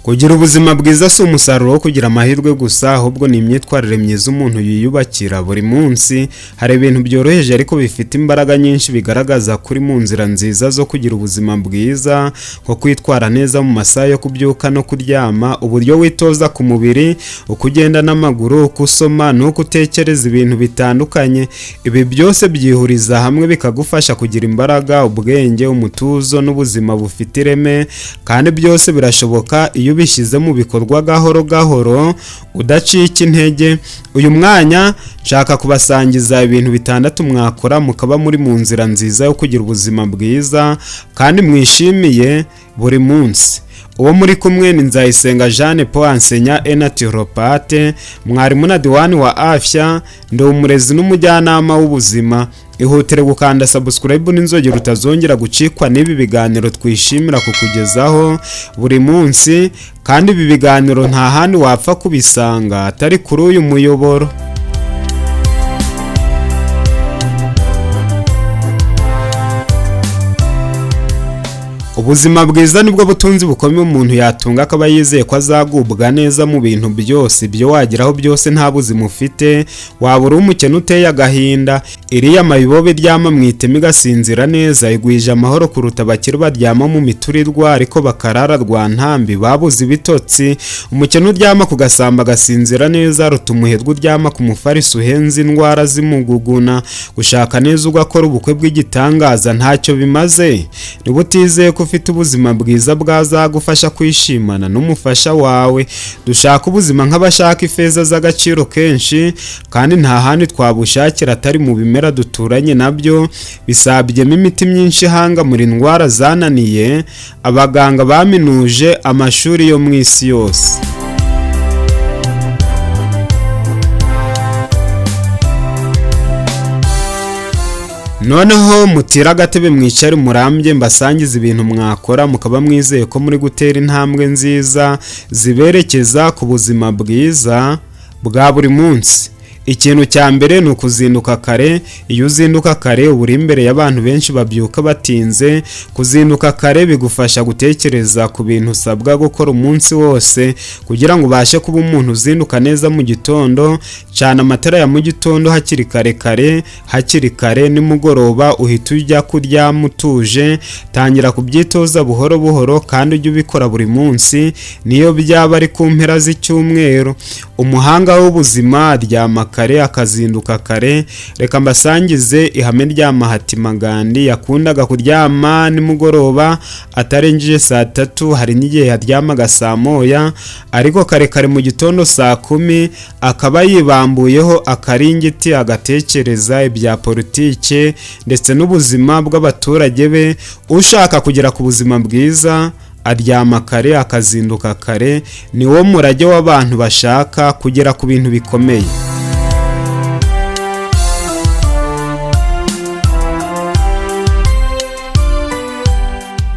Kugira ubuzima bwiza si umusaruro wo kugira amahirwe gusa, ahubwo ni imyitwarire myiza umuntu yiyubakira buri munsi. Hari ibintu byoroheje ariko bifite imbaraga nyinshi bigaragaza ko uri mu nzira nziza zo kugira ubuzima bwiza, nko kwitwara neza mu masaha yo kubyuka no kuryama, uburyo witoza ku mubiri, uko ugenda n'amaguru, uko usoma n'uko utekereza ibintu bitandukanye. Ibi byose byihuriza hamwe bikagufasha kugira imbaraga, ubwenge, umutuzo n'ubuzima bufite ireme, kandi byose birashoboka iyo ubishyize mu bikorwa gahoro gahoro, udacika intege. Uyu mwanya nshaka kubasangiza ibintu bitandatu mwakora mukaba muri mu nzira nziza yo kugira ubuzima bwiza kandi mwishimiye buri munsi. Uwo muri kumwe ni Nzayisenga Jeanne Paul, enseignant et naturopathe, mwarimu na diwani wa afya. Ndi umurezi n'umujyanama w'ubuzima. Ihutire gukanda subscribe n'inzogera utazongera gucikwa n'ibi biganiro twishimira kukugezaho buri munsi, kandi ibi biganiro nta handi wapfa kubisanga atari kuri uyu muyoboro. Ubuzima bwiza nibwo butunzi bukomeye umuntu yatunga akaba yizeye ko azagubwa neza mu bintu byose. Ibyo wageraho byose, nta buzima ufite, waba uri umukene uteye agahinda. Iriya mayibobo iryama mu iteme igasinzira neza, igwije amahoro kuruta abakire baryama mu miturirwa ariko bakarara rwantambi babuze ibitotsi. Umukene uryama ku gasamba agasinzira neza aruta umuherwe uryama ku mufariso uhenze indwara zimuguguna. Gushaka neza ugakora ubukwe bw'igitangaza ntacyo bimaze niba utizeye ko ufite ubuzima bwiza bwazagufasha kwishimana n'umufasha wawe. Dushaka ubuzima nk'abashaka ifeza z'agaciro kenshi, kandi nta handi twabushakira atari mu bimera duturanye nabyo bisabyemo imiti myinshi ihangamura indwara zananiye abaganga baminuje amashuri yo mu isi yose. Noneho mutire agatebe, mwicare murambye, mbasangize ibintu mwakora mukaba mwizeye ko muri gutera intambwe nziza ziberekeza ku buzima bwiza bwa buri munsi. Ikintu cya mbere ni ukuzinduka kare. Iyo uzinduka kare uba uri imbere y'abantu benshi babyuka batinze. Kuzinduka kare bigufasha gutekereza ku bintu usabwa gukora umunsi wose. Kugira ngo ubashe kuba umuntu uzinduka neza mu gitondo, cana amatara ya mu gitondo hakiri kare kare hakiri kare, nimugoroba uhita ujya kuryama utuje. Tangira kubyitoza buhoro buhoro kandi ujye ubikora buri munsi, niyo byaba ari ku mpera z'icyumweru. Umuhanga w'ubuzima aryama kare akazinduka kare. Reka mbasangize ihame rya Mahatma Gandhi. Yakundaga kuryama nimugoroba atarengeje saa 3, hari n'igihe yaryamaga saa 1, ariko kare kare mu gitondo saa 10 akaba yibambuyeho akaringiti, agatekereza ibya politike ndetse n'ubuzima bw'abaturage be. Ushaka kugera ku buzima bwiza aryama kare akazinduka kare, ni wo murage w'abantu bashaka kugera ku bintu bikomeye.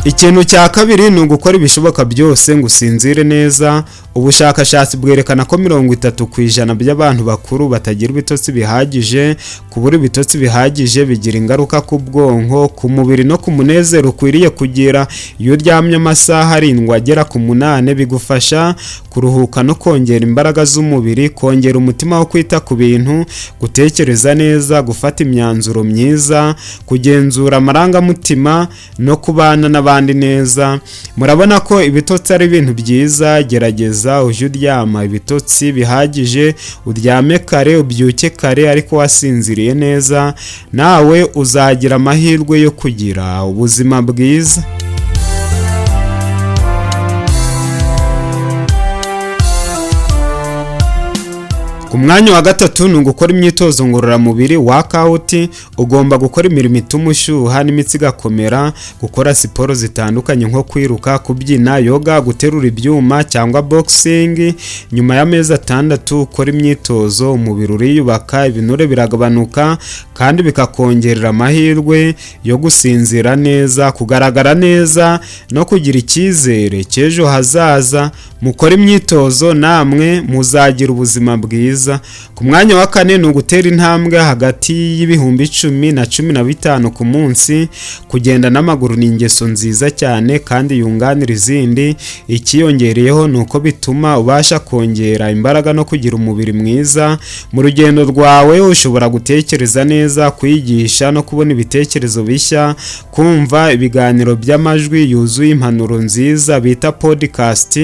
Ikintu cya kabiri ni ugukora ibishoboka byose ngo usinzire neza. Ubushakashatsi bwerekana ko 30% by'abantu bakuru batagira ibitotsi bihagije. Kubura ibitotsi bihagije bigira ingaruka ku bwonko, ku mubiri no ku munezero ukwiriye kugira. Iyo uryamye amasaha 7 agera ku 8, bigufasha kuruhuka no kongera imbaraga z'umubiri, kongera umutima wo kwita ku bintu, gutekereza neza, gufata imyanzuro myiza, kugenzura amarangamutima no kubana n'abandi neza. Murabona ko ibitotsi ari ibintu byiza. Gerageza ujye uryama ibitotsi bihagije, uryame kare, ubyuke kare ariko wasinziriye neza, nawe uzagira amahirwe yo kugira ubuzima bwiza. Ku mwanya wa gatatu ni ugukora imyitozo ngororamubiri, workout. Ugomba gukora imirimo ituma ushyuha n'imitsi igakomera, gukora siporo zitandukanye nko kwiruka, kubyina, yoga, guterura ibyuma cyangwa boxing. Nyuma y'amezi 6 ukora imyitozo, umubiri uriyubaka, ibinure biragabanuka kandi bikakongerera amahirwe yo gusinzira neza, kugaragara neza no kugira icyizere cy'ejo hazaza. Mukore imyitozo, namwe muzagira ubuzima bwiza. Ku mwanya wa kane ni ugutera intambwe hagati y'10,000 na 15,000 ku munsi. Kugenda n'amaguru ni ingeso nziza cyane kandi yunganira izindi. Ikiyongereyeho ni uko bituma ubasha kongera imbaraga no kugira umubiri mwiza. Mu rugendo rwawe ushobora gutekereza neza, kwigisha no kubona ibitekerezo bishya, kumva ibiganiro by'amajwi yuzuye impanuro nziza bita podcast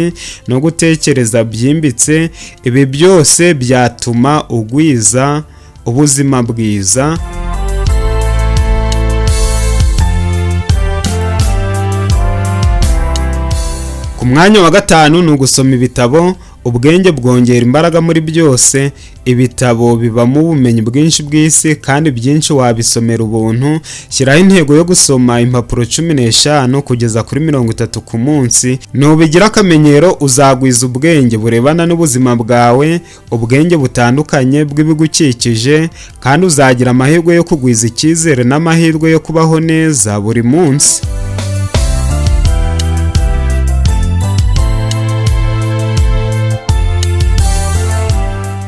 no gutekereza byimbitse. Ibi byose byatuma ugwiza ubuzima bwiza. Ku mwanya wa gatanu ni ugusoma ibitabo. Ubwenge bwongera imbaraga muri byose. Ibitabo bibamo ubumenyi bwinshi bw'isi kandi byinshi wabisomera ubuntu. Shyiraho intego yo gusoma impapuro 15 kugeza kuri 30 ku munsi. Nubigira akamenyero uzagwiza ubwenge burebana n'ubuzima bwawe, ubwenge butandukanye bw'ibigukikije, kandi uzagira amahirwe yo kugwiza icyizere n'amahirwe yo kubaho neza buri munsi.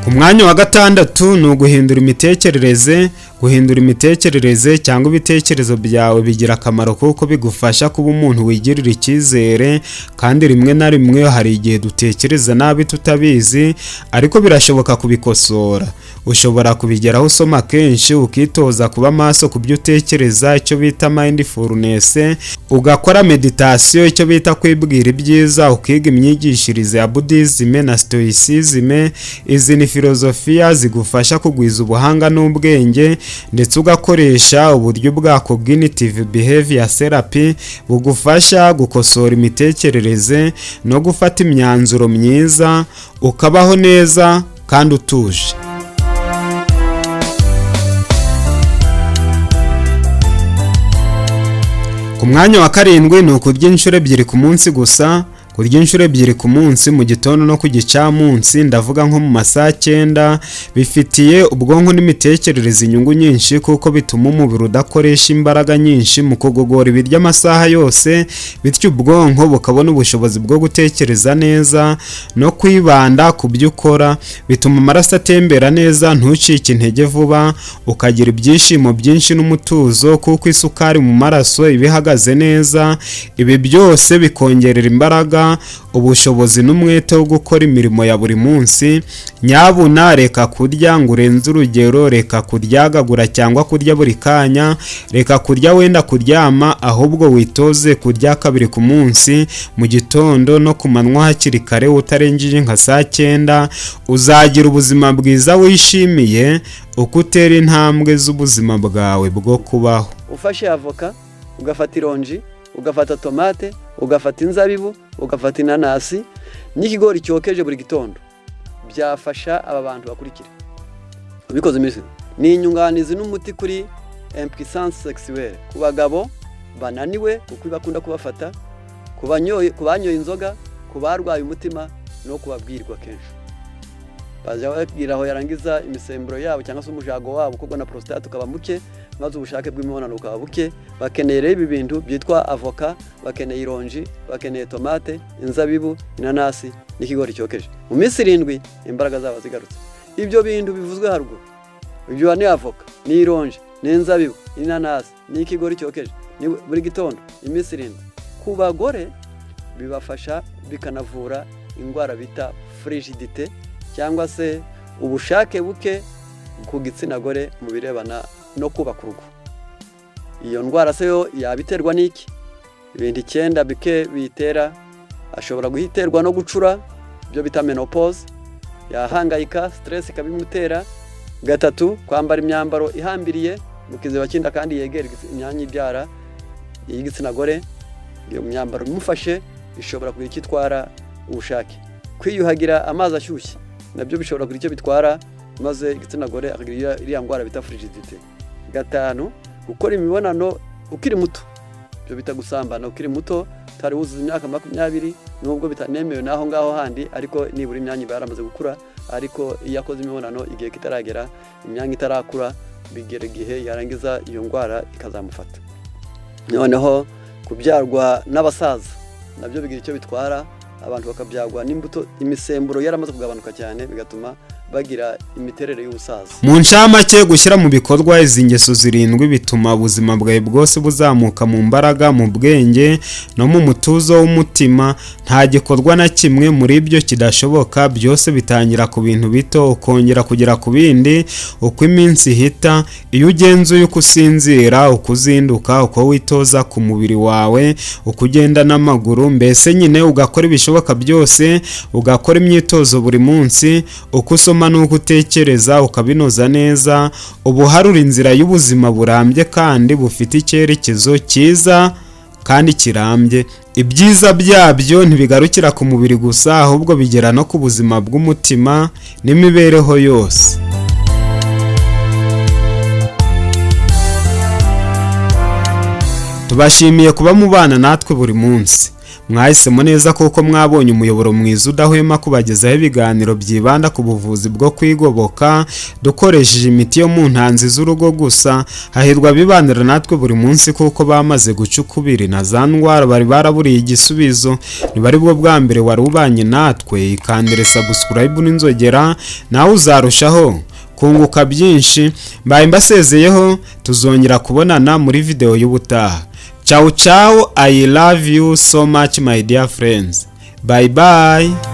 Ku mwanya wa gatandatu ni uguhindura imitekerereze. Guhindura imitekerereze cyangwa ibitekerezo byawe bigira akamaro kuko bigufasha kuba umuntu wigirira icyizere, kandi rimwe na rimwe hari igihe dutekereza nabi tutabizi, ariko birashoboka kubikosora. Ushobora kubigeraho usoma kenshi, ukitoza kuba maso ku byo utekereza, icyo bita mindfulness, ugakora meditation, icyo bita kwibwira ibyiza, ukiga imyigishirize ya Buddhism na Stoicism. Izi ni filozofiya zigufasha kugwiza ubuhanga n'ubwenge, ndetse ugakoresha uburyo bwa cognitive behavior therapy bugufasha gukosora imitekerereze no gufata imyanzuro myiza, ukabaho neza kandi utuje. Ku mwanya wa karindwi ni ukurya inshuro 2 ku munsi gusa. Kurya inshuro 2 ku munsi, mu gitondo no ku gicamunsi, ndavuga nko mu masaha 9, bifitiye ubwonko n'imitekerereze inyungu nyinshi kuko bituma umubiri udakoresha imbaraga nyinshi mu kugogora ibiryo amasaha yose, bityo ubwonko bukabona ubushobozi bwo gutekereza neza no kwibanda ku byo ukora. Bituma amaraso atembera neza, ntucike intege vuba, ukagira ibyishimo byinshi n'umutuzo kuko isukari mu maraso iba ihagaze neza. Ibi byose bikongerera imbaraga, ubushobozi n'umwete wo gukora imirimo ya buri munsi. Nyabuna reka kurya ngo urenze urugero, reka kuryagagura cyangwa kurya buri kanya, reka kurya wenda kuryama, ahubwo witoze kurya 2 ku munsi, mu gitondo no ku manywa hakiri kare, utarengeje nka saa 9. Uzagira ubuzima bwiza wishimiye uko utera intambwe z'ubuzima bwawe bwo kubaho. Ufashe avoka, ugafata ironji, ugafata tomate, ugafata inzabibu, ugafata inanasi n'ikigori cyokeje buri gitondo, byafasha aba bantu bakurikira. Ubikoze iminsi ni inyunganizi n'umuti kuri impuissance sexuelle ku bagabo bananiwe kuko bakunda kubafata, ku banyoye inzoga, ku barwaye umutima no kubabwirwa kenshi. Bajya babwira aho yarangiza imisemburo yabo cyangwa se umujago wabo kuko na prostate ukaba muke, maze ubushake bw'imibonano bukaba buke. Bakeneye rero ibi bintu byitwa avoka, bakeneye ironji, bakeneye tomate, inzabibu, inanasi n'ikigori cyokeje. Mu minsi 7 imbaraga zabo zigarutse. Ibyo bintu bivuzwe haruguru, ibyo ni avoka, ni ironji, ni inzabibu, inanasi n'ikigori cyokeje, ni buri gitondo iminsi 7. Ku bagore bibafasha bikanavura indwara bita frigidite cyangwa se ubushake buke ku gitsina gore mu birebana no kubaka urugo. Iyo ndwara se yo yabiterwa n'iki? Ibintu 9 bike biyitera. Ashobora guhiterwa no gucura, ibyo bita menopause, yahangayika, stress ikabimutera. 3, kwambara imyambaro ihambiriye mu kiziba cy'inda kandi yegera imyanya ibyara y'igitsina gore. Iyo myambaro imufashe ishobora kugira icyo itwara ubushake. Kwiyuhagira amazi ashyushye nabyo bishobora kugira icyo bitwara, maze igitsina gore akagira iriya ndwara bita frigidite. 5, gukora imibonano ukiri muto, ibyo bita gusambana ukiri muto, utari wuzuza imyaka 20, nubwo bitanemewe naho ngaho handi, ariko nibura imyanya iba yaramaze gukura. Ariko iyo akoze imibonano igihe kitaragera, imyanya itarakura, bigera igihe yarangiza iyo ndwara ikazamufata. Noneho kubyarwa n'abasaza nabyo bigira icyo bitwara. Abantu bakabyagwa n'imbuto, imisemburo yaramaze kugabanuka cyane, bigatuma bagira imiterere y'ubusaza. Mu ncamake, gushyira mu bikorwa izi ngeso zirindwi bituma ubuzima bwawe bwose buzamuka mu mbaraga, mu bwenge no mu mutuzo w'umutima. Nta gikorwa na kimwe muri ibyo kidashoboka. Byose bitangira ku bintu bito, ukongera kugera ku bindi uko iminsi ihita. Iyo ugenzuye uko usinzira, uko uzinduka, uko witoza ku mubiri wawe, uko ugenda n'amaguru, mbese nyine ugakora ibishoboka byose, ugakora imyitozo buri munsi, uko usoma n'uko utekereza ukabinoza neza, uba uharura inzira y'ubuzima burambye kandi bufite icyerekezo cyiza kandi kirambye. Ibyiza byabyo ntibigarukira ku mubiri gusa, ahubwo bigera no ku buzima bw'umutima n'imibereho yose. Tubashimiye kuba mubana natwe buri munsi. Mwahisemo neza kuko mwabonye umuyoboro mwiza udahwema kubagezaho ibiganiro byibanda ku buvuzi bwo kwigoboka dukoresheje imiti yo mu ntanzi z'urugo gusa. Hahirwa abibanira natwe buri munsi kuko bamaze guca ukubiri na za ndwara bari baraburiye igisubizo. Niba ari bwo bwa mbere wari ubanye natwe, ikandire subscribe n'inzogera, nawe uzarushaho kunguka byinshi. Mbaye mbasezeyeho, tuzongera kubonana muri video y'ubutaha. Ciao ciao, I love you so much, my dear friends. Bye bye.